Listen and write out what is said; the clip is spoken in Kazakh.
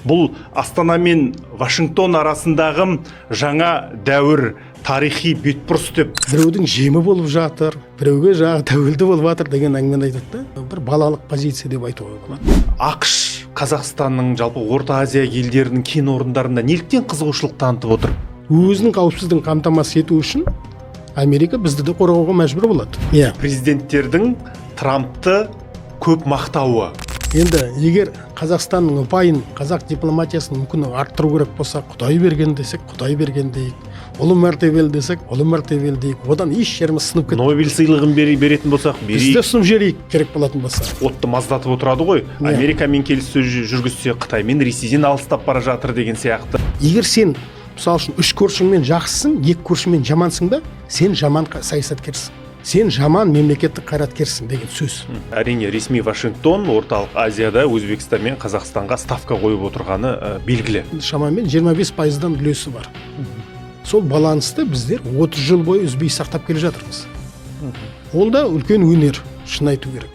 Бұл Астана мен Вашингтон арасындағы жаңа дәуір, тарихи бетбұрыс деп. Біреудің жемі болып жатыр, біреуге жаңағы тәуелді болып жатыр деген әңгімені айтады да, бір балалық позиция деп айтуға болады. АҚШ Қазақстанның, жалпы Орта Азия елдерінің кен орындарына неліктен қызығушылық танытып отыр? Өзінің қауіпсіздігін қамтамасыз ету үшін Америка бізді де қорғауға мәжбүр болады, иә. Президенттердің Трампты көп мақтауы. Енді егер Қазақстанның ұпайын, қазақ дипломатиясының мүмкіндігін арттыру керек болса, құдай берген десек, құдай берген дейік, ұлы мәртебелі десек, ұлы мәртебелі дейік, одан еш жеріміз сынып кетпейді. Нобель сыйлығын беретін болсақ, Біз де берейік. ұсынып жіберейік, керек болатын болса. Отты маздатып отырады ғой. Америкамен келіссөз жүргізсе, Қытай мен Ресейден алыстап бара жатыр деген сияқты. Егер сен, мысалы үшін, үш көршіңмен жақсысың, екі көршіңмен жамансың ба, сен жаман саясаткерсің, сен жаман мемлекеттік қайраткерсің деген сөз. Әрине, ресми Вашингтон Орталық Азияда Өзбекстан мен Қазақстанға ставка қойып отырғаны белгілі. Шамамен 25 пайыздан үлесі бар. Сол балансты біздер 30 жыл бойы үзбей сақтап келе жатырмыз. Ол да үлкен өнер, шын айту керек.